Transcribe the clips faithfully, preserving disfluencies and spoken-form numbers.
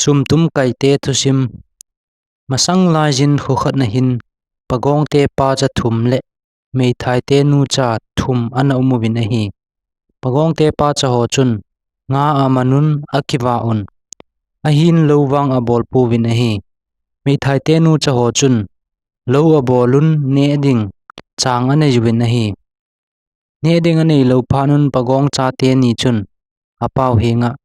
Chumtum kaite thusim. Masang laiyin kho khat na hin, Pagongte pa cha thum le Meithaite nu cha thum ana um uvin ahi. Pagongte pa cha ho chun, nga aman un, akivah un, ahin lou vang abol pouvin ahi. Meithaite nu cha ho chun, lou abol un, neh ding chang anei uvin ahi. Neh ding anei lou phat un Pagong chate ni chun, apau henga,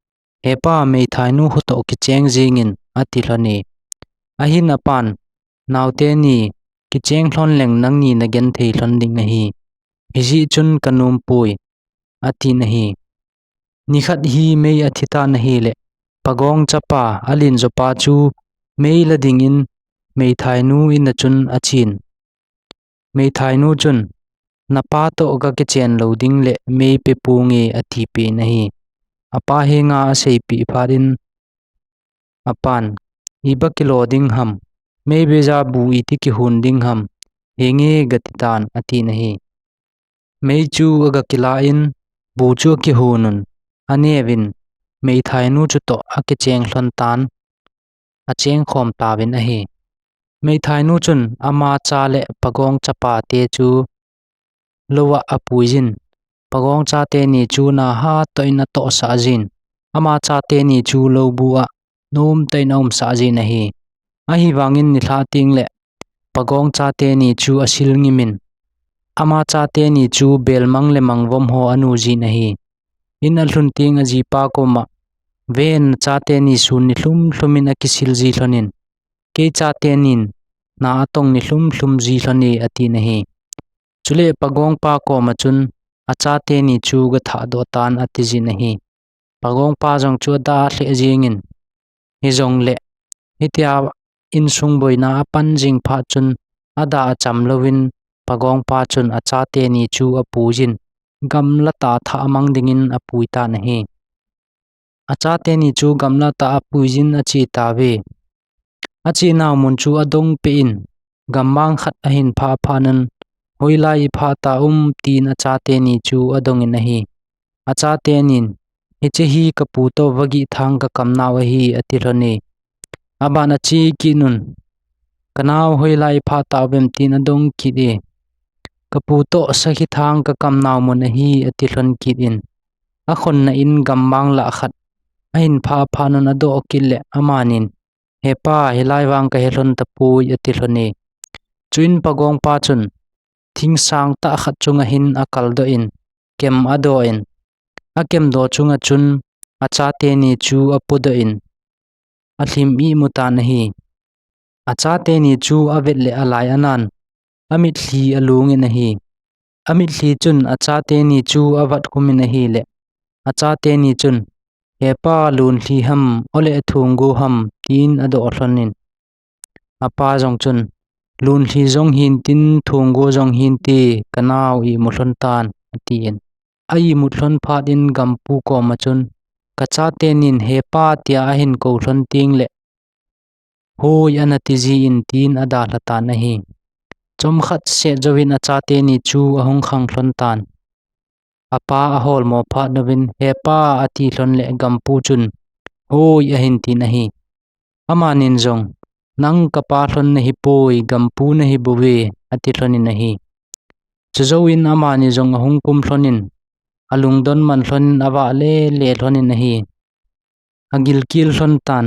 He pa, meithainu kho toh kicheng jingin, ati lhon e. Ahin apan, Naote ni, kicheng lhon leng nangni nagenthei lhon ding ahi. Hijeh chun kanom poi, atin ahi. Nikhat hi mei athi tan ahile, Pagong chapa, alen jopa chu mei la dingin meithainu in a chun achen. Meithainu chun, napa toh kakichen lou ding le mei pe ponge, atipeh in ahi. Apa henga aseipeh phat in apan, iba kilo ding ham, mei beija bu iti kihon ding ham, henge gati tan, atin ahi. Mei chu aga kila in, bu chu akihon un, anevin, meithainu chutoh akicheng lhon tan, acheng khom tauvin ahi. Meithainu chun ama cha le Pagong chapa te chu lou a apuiyin, Pagong chate ni chu naha toh in atohsah jin, ama chate ni chu lou bu a nom toh in aumsah jin ahi. Ahivangin nilhah teng le Pagong chate ni chu asil ngimin, ama chate ni chu belmang le mangvom ho anu jin ahi. In alhun teng ajipa koma, ven, nachate ni sun nilhum lhum in akisil ji lhonin, kei chate nin na atong nilhum lhum ji lhon e, atin ahi. Chule Pagong pa koma chun, achate ni chu gathah doh tan, ati jin ahi. Pagong pa jong chu adah lheh jingin, hijongle, hitia insung boina apan jing phat chun, adah acham louvin, Pagong pa chun achate ni chu apuiyin, gamla tah a thah mang dingin apui tan ahi. Achate ni chu gamla tah a apuiyin ache tauve. Achenau mun chu adong peh in, gammang khat ahin phah phat un, hoilai iphah tauvem, tin achate ni chu adongin ahi. Achate nin, hiche hi kapu toh vagih thang kakamnau ahi, ati lhon e. Aban ache kit un, kanao, hoilai iphah tauvem, tin adong kit e. Kapu toh sakhi thang kakamnau mun ahi, ati lhon kit in, akhonna in gammang lah khat ahin phah phat un adoh kit le amanin, He pa, hilai vang kahe lhon tapoi, ati lhon e. Chuin Pagong pa chun, thing sang tah khat chunga hin akaldoh in, kem adoh in, akem doh chunga chun achate ni chu apodoh in, alhim imu tan ahi. Achate ni chu avet le alai anan, amitlhi alungin ahi. Amitlhi chun achate ni chu avat khumin ahile, achate ni chun, He pa, lunlhi ham, ole thunggu ham, tin adoh lhonin, apa jong chun, Lunlhi jong hintin, thunggu jong hinte, kanao imu lhon tan, atin. A imut lhon phat in gampu koma chun, kachate nin, He pa, tia ahin kou lhon teng le, Hoi, ana ti jin, tin adalha tan ahi. Chomkhat seh jouvin achate ni chu ahung khang lhon tan. Apa aholmo phat uvin, He pa, ati lhon le gampu chun, Hoi, ahin tin ahi. Amanin jong, Nang kapa lhon nahipoi, gampu nahi bouve, ati lhonin ahi. Chujouvin amani jong ahung kum lhonin, alungdon man lhonin, avah lele lhonin ahi. Agilkel lhon tan,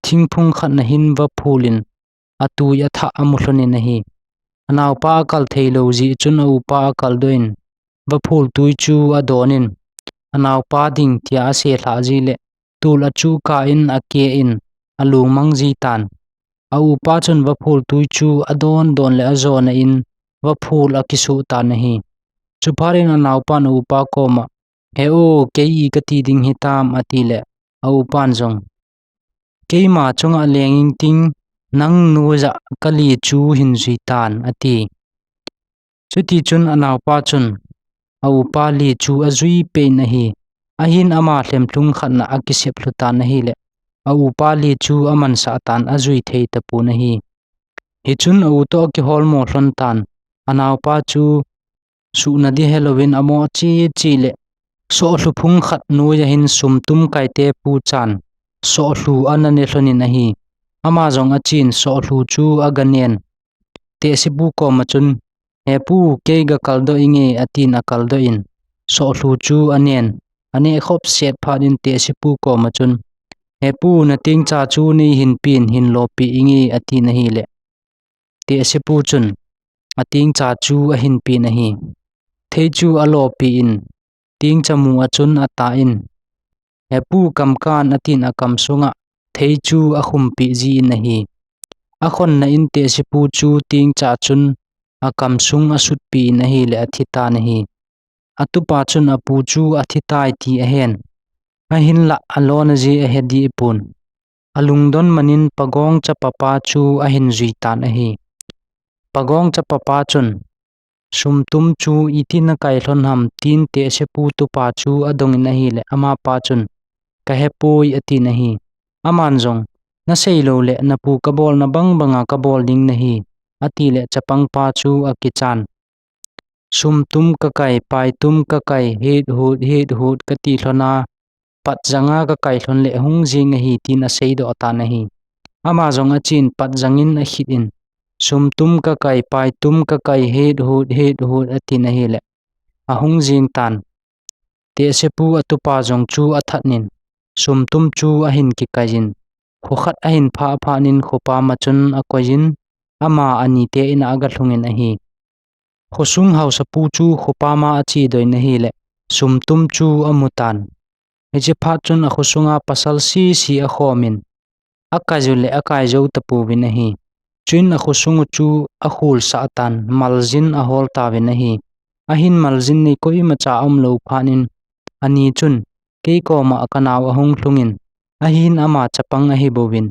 thingphung khat na hin vaphul in, atui athah amu lhonin ahi. Anaopa akal thei lou jeh chun aupa akaldoh in, vaphul tui chu adonin, anaopa ding tia aselhah jeh le, tul achuhkah in, ake in, alungmang ji tan. Aupa chun vaphul tui chu adon don le ajona in, vaphul akisoh tan ahi. Chuphat in anaopan aupa koma, He u, kei i kati ding hitam, ati le, aupan jong, Keima chunga leng ingting, nang noiya kali chu hin jui tan, ati. Chutichun anaopa chun, aupa li chu ajui peh in ahi. Ahin ama lhemlhung khat na akisep lhu tan ahile, aupa li chu amansah tan, ajui thei tapon ahi. Hichun auto akiholmo lhon tan, anaopa chu suhna ding helouvin amo cheche le, soh lhuphung khat noiya hin sumtum kaite puchan, sohlu ana ne lhonin ahi. Ama jong achen sohlu chu aganen, tehsepu koma chun, "He pu, kei gakaldoh inge," atin akaldoh in, sohlu chu anen, aneh khop set phat in tehsepu koma chun, "He pu, natengcha chu neihin pen, hin lopi inge," atin ahile, tehsepu chun atengcha chu ahin pen ahi. Thei chu alopi in, tengcha mu a chun atan, "He pu, kam kan," atin akam sunga thei chu akhumpi jin ahi. Akhonna in tehsepu chu tengcha chun akam sung asutpi in ahile athitan ahi. Atupa chun apu chu athitai ti ahen. Ahinlah alona jeh ahe deh pon. Alungdon manin Pagong chapapa chu ahin juitan ahi. Pagong chapapa chun, "Sumtum chu iti nakai lhon ham?" tin tehsepu tupa chu adongin ahile, amapa chun, "Kahepoi," atin ahi. Aman jong, "Nasei louleh napu kabolna bang banga kabol ding nahi," atile chapangpa chu akichan. "Sumtum kakai, paitum kakai, hit hut, hit hut kati lhona, patjanga kakai lhon le hung jing ahi," tin aseidoh tan ahi. Ama jong achen patjangin akhit in, "Sumtum kakai, paitum kakai, hit hut, hit hut," atin ahile, ahung jing tan. Tehsepu atupa jong chu athat in, sumtum chu ahin kikaiyin, khokhat ahin phah phat in khopa ma chun akoiyin, ama anite in a agalhungin ahi. Khosung haosapu chu khopa ma achedoh in ahile, sumtum chu amutan. Hiche phat chun akhosunga pasal sese akhomin, akaiju le akaijou tapouvin ahi. Chuin akhosung u chu akholsah tan, maljin ahol tauvin ahi. Ahin maljin nei koimacha aumlou phat in, ani chun, "Kei koma kanao ahung lhungin, ahin ama chapang ahi bouvin,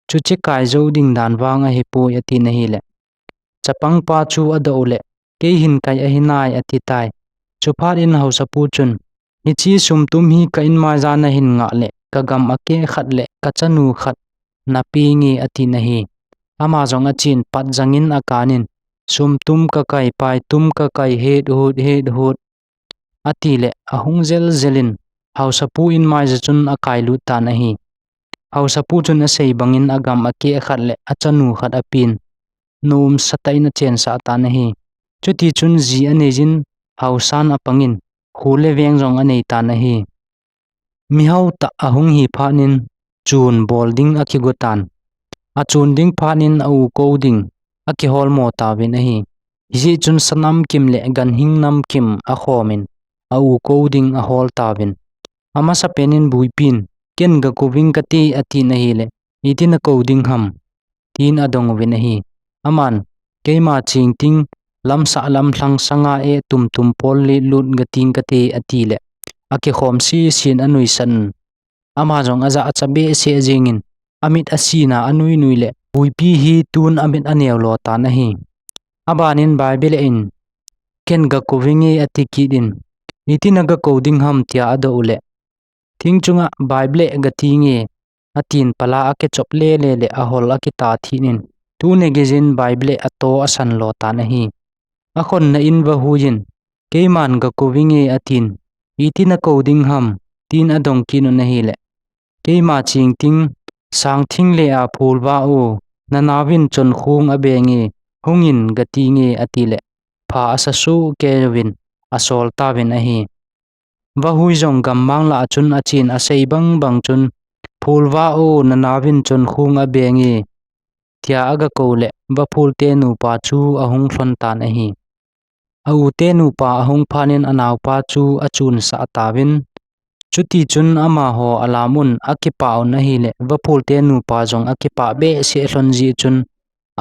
chuche kaijou ding dan vang ahipoi," atin ahile, chapangpa chu adoh uleh, "Kei hin kai ahinai," atitai. Chuphat in haosapu chun, "Hiche sumtum hi ka inmai ja nahin ngah le, kagam akeh khat le kachanu khat napenge," atin ahi. Ama jong achen patjangin akanin, "Sumtum kakai, paitum kakai, hit hut, hit hut," atile, ahung jeljel in, haosapu inmai ja chun akailut tan ahi. Haosapu chun asei bangin agam akeh khat le achanu khat apen, nomsatah in achensah tan ahi. Chuti chun ji aneiyin, haosan apangin, kho le veng jong anei tan ahi. Mihao tah ahung hi phat in, chun bol ding akigo tan. Achun ding phat in a-u kou ding akiholmo tauvin ahi. Hijeh chun sa namkim le ganhing namkim akhomin, a-u kou ding ahol tauvin. Amasapen in Buipi in, "Ken gakouving kate," atin ahile, "Iti nakou ding ham?" tin adong uvin ahi. Aman, "Keima chengting, lamsah lamlhang sanga e tumtum pol le lut gating kate," atile, akikhom sesen anuisan. Ama jong ajachat behseh jengin, amit asina anuinui le, Buipi hi tun amit aneo lo tan ahi. Abanin Bible in, "Ken gakouving e," ati kit in, "Iti nagakou ding ham?" tia adoh uleh, "Thing chunga Bible gatinge," atin pala akichop lele le ahol akita thinin, tuni geijin Bible ato asan lo tan ahi. Akhonna in vahuiyin, "Keiman gakouving e," atin, "Iti nakou ding ham?" tin adong kit un ahile, "Keima chengting, sangthing le a phul va o, nanaovin chonkhung abenge, hungin gatinge," atile, pha asa sohkei uvin asol tauvin ahi. Vahui jong gammang lah a chun achen asei bangbang chun, "Phul va o, nanaovin chonkhung abenge," tia agakou le, vaphul te nupa chu ahung lhon tan ahi. A-u te nupa ahung phat in anaopa chu achunsah tauvin. Chuti chun amaho alam un akipah un ahile, vaphul te nupa jong akipah behseh lhon jeh chun,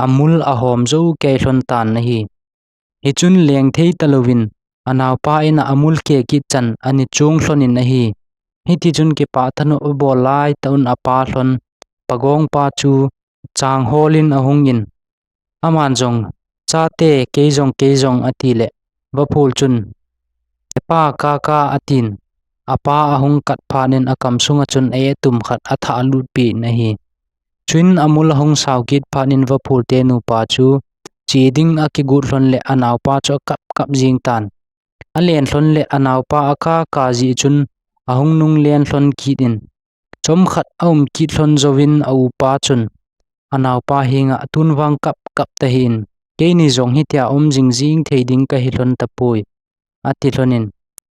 amul ahom jou kei lhon tan ahi. Hichun leng thei talouvin, anaopa in a amul keh kit chan ani chung lhonin ahi. Hiti chun kipah thanop abol laitah un apa lhon, Pagong pa chu chang holin ahungin, aman jong, "Chate, kei jong, kei jong," atile, vaphul chun, "Hepa, ka ka," atin, apa ahung kat phat in akam sunga chun a-e tum khat athah lutpeh in ahi. Chuin amul ahung sao kit phat in vaphul te nupa chu che ding akigot lhon le anaopa chu akap kap jing tan. Alen lhon le anaopa aka ka jeh chun ahung nung len lhon kit in, Chomkhat aum kit lhon jouvin a upa chun anaopa henga, "Tun vang kap kap tahih in, keini jong hitia um jing jing thei ding kahi lhon tapoi," ati lhonin,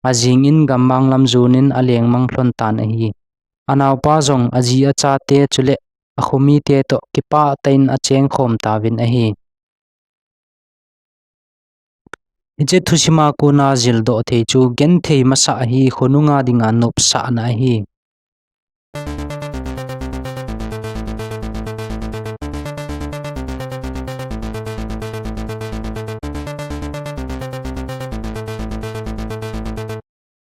ajing in gammang lam jonin aleng mang lhon tan ahi. Anaopa jong aji achate chule akhomite toh kipah tah in achengkhom tauvin ahi. Hiche thusima kona jildoh thei chu genthei masa ahi, khonunga dinga nopsahna ahi.